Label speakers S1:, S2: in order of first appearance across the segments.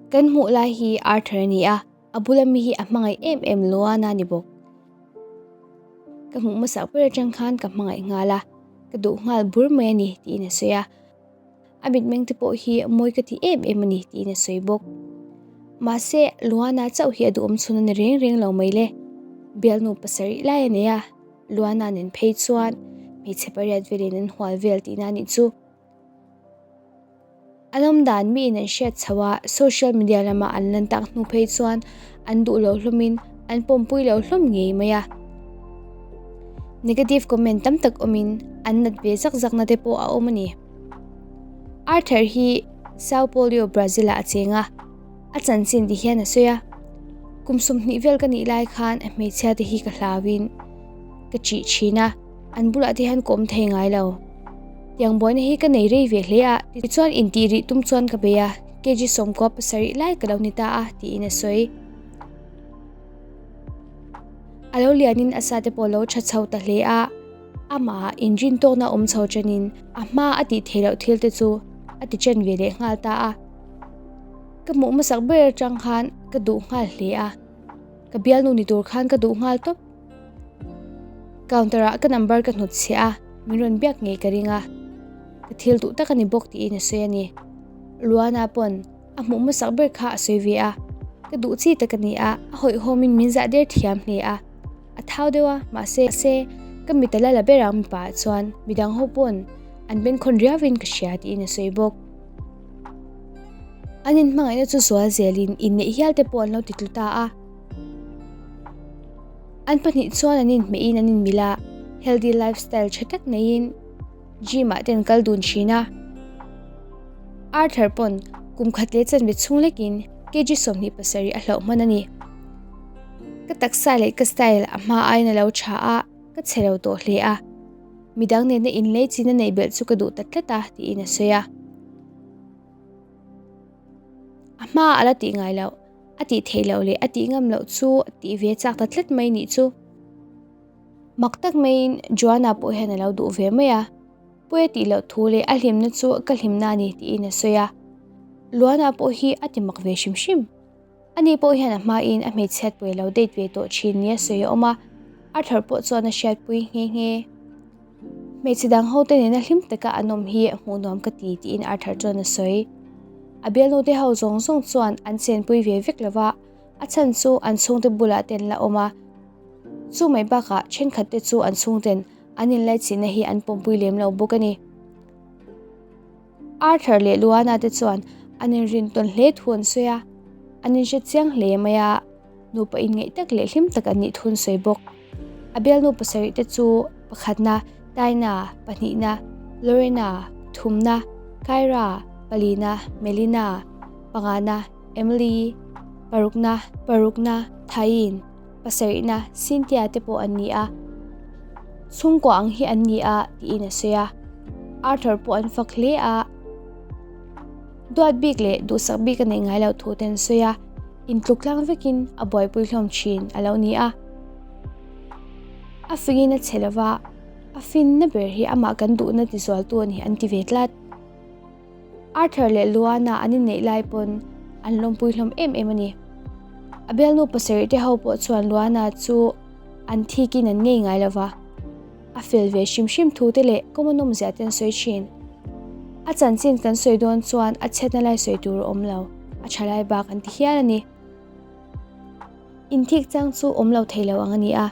S1: Kan hmuh lai hi Arthur a ni a, a bula mi hi a hmangaih em em Luana ni bawk. Ka hmuh hmasak ber atang khan ka hmangaih nghal a, ka duh nghal bur mai a ni tiin a sawi a. A mitmeng te pawh hi mawi ka ti em em a ni tiin a sawi bawk. Mahse, Luana chauh hi a duhawm chhun a ni reng reng lo mai le. Bialnu pasarih lai a nei a, Luana nen phei chuan hmeichhe pariat velin an hual vel tihna a nih chu. An awm dan miin an hriat chho a, social media lama an lan tak hnu phei chuan an duh lo hlawmin an pawmpui lo hlawm ngei mai a. Negative comment tam tak awmin an nat ve zak zakna te pawh a awm a ni. Arthur hi Sao Paulo, Brazil ah a cheng a, a chanchin ti hian a sawi a, Kum 20 vel ka nih lai khan hmeichhia te hi ka hlauin ka chih thin a, An bulah te hian ka awm thei ngai lo. Tiang buaina hi ka nei rei ve hle a, tichuan intih rih tum chuan ka bei a, kg 90 pasarih lai ka lo ni ta a, tiin a sawi. A lo lianin a sa te pawh lo tha chho ta hle a, amah inrin tawkna awm chho chenin a hma a tih theih loh thil te chu a ti chen ve leh nghal ta a. Ka hmuh hmasak ber atang khan ka duh nghal hle a, ka bialnu ni tur khan ka duh nghal tawp. Counter ah ka number ka hnut chhiah a, min rawn biak ngei ka ring a, ka thil duh tak a ni bawk tiin a sawi a ni. Luana pawn a hmuh hmasak ber kha a sawi ve a, ka duh chi tak a ni a, a hawihhawmin min zah der thiam hle a, a thau deuh a, mahse se ka mit a la la ber ang mipa ah chuan midang ho pawn an bengkhawn riauin ka hria tiin a sawi bawk. An inhmangaihna chu zual zelin inneih hial te pawh an lo ti tlu ta a. An pahnih chuan an inhmeh in an inmilh a, healthy lifestyle tha tak neiin gym ah te an kal dun thin a. Arthur pawn kum khat leh chanve chhung lekin kg 27 a hlauh hman a ni. Ka taksa leh ka style a hma aiin a lo tha a, ka chhe lo tawh hle a. Midang nena inlei chin a neih belh chu ka duh ta tlat a, tiin a sawi a. A hma a la tih ngai loh. A tih theih loh leh a tih ngam loh chu tih ve chak ta tlat mai nih chu. Mak tak maiin Joanna pawh hian a lo duh ve mai a, Puia tih loh thu leh a hlimna chu ka hlimna a ni tiin a sawi a. Luana pawh hi a ti mak ve hrim hrim. Ani pawh hian a hmain a hmeichhiatpui a lo date ve tawh thin nia sawi a awm a, Arthur pawh chuan a hriatpui nghe nghe. Hmeichhe dang ho te nena hlim taka an awm hi hmuh nuam ka ti tiin Arthur chuan a sawi. A bialnu te ho zawng zawng chuan an chenpui ve vek lo va, a chhan chu an chhungte bulah te an la awm a. Chu mai bakah thenkhat te chu an chhungten an inlaichinna hi an pawmpui lem lo bawk a ni. Arthur leh Luana te chuan an inrin tawn hle thu an sawi a, an inhre chiang hle mai a, nupa inngeih tak leh hlim tak an nih thu an sawi bawk. A bialnu pasarih te chu pakhatna Taina, pahnihna Lorena, thumna Kyra, palina Melina, pangana Emily, parukna parukna Thain, pasarihna Cynthia te pawh an ni a, chhungkua ang hi an ni a tiin a sawi a, Arthur pawh an fak hle a, duat bik leh duhsak bik a neih ngai loh thu te an sawi a, intluk tlang vekin a buaipui hlawm thin a lo ni a. A fingin a che lova, a finna ber hi amah kan duhna tizualtu a ni an ti ve tlat. Arthur leh Luana an inneih lai pawn an lawmpui hlawm em em a ni. A bialnu pasarih te ho pawh chuan Luana chu an thikin an ngei ngai lo va, a fel ve hrim hrim thu te leh common awmzia te an sawi thin. A chanchin kan sawi dawn chuan a chhiatna lai sawi tur a awm lo, a tha lai bak an ti hial a ni. Inthik chang chu awm lo thei lo ang a ni a.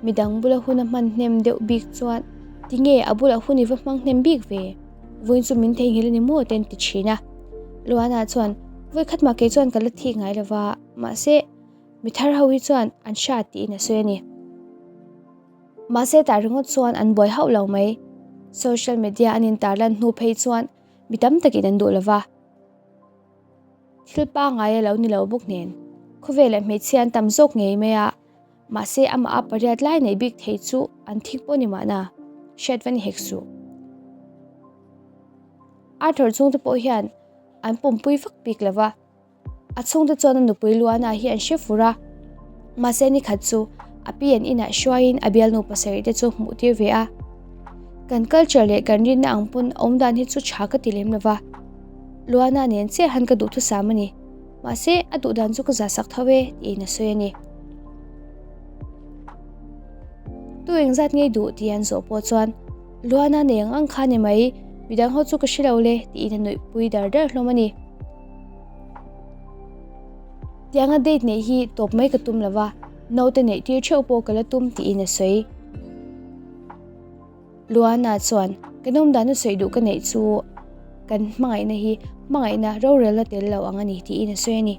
S1: Midang bula hun a hman hnem deuh bik chuan tinge a bulah hun i va hmang hnem bik ve? Vawiin chu min theihnghilh a ni maw te an ti thin a. Luana chuan vawikhat mah kei chuan ka la thik ngai lova, mahse mi thar ho hi chuan an hria tiin a sawi a ni. Mahse tah ringawt chuan an buai hauh lo mai. Social media an intarlan hnu phei chuan mi tam takin an duh lova. Thil pangngai a lo ni lo bawk nen, khawvelah hmeichhia an tam zawk ngei mai a, mahse amah a pariat lai nei bik thei chu an thik pawh ni mahna, hriat va ni hek suh. Arthur chhungte pawh hian an pawmpui vak bik lo va, a chhungte chuan a nupui Luana hi an hre fur a, mahse ni khat chu a pi an inah hruaiin a bialnu pasarih te chu hmuh tir ve a. Kan culture leh kan rinna ang pawn awmdan hi chu tha ka ti lem lo va. Luana nen chiah han ka duhthusam a ni. Mahse, a duh dan chu ka zah sak tho e, tiin a sawi a ni. Tu engzat ngei duh tih an zawh pawh chuan, Luana nei ang ang kha ni mai, midang ho chu ka hre lo le, tiin a nuihpui dar dar hlawm a ni. Tianga date neih hi tawp mai ka tum lo va, naute neih tir theuh pawh ka la tum, tiin a sawi. Luana chuan, Kan awmdana sawi duh ka neih chu kan hmangaihna hi hmangaihna rorelna tel lo ang a ni, tiin a sawi a ni.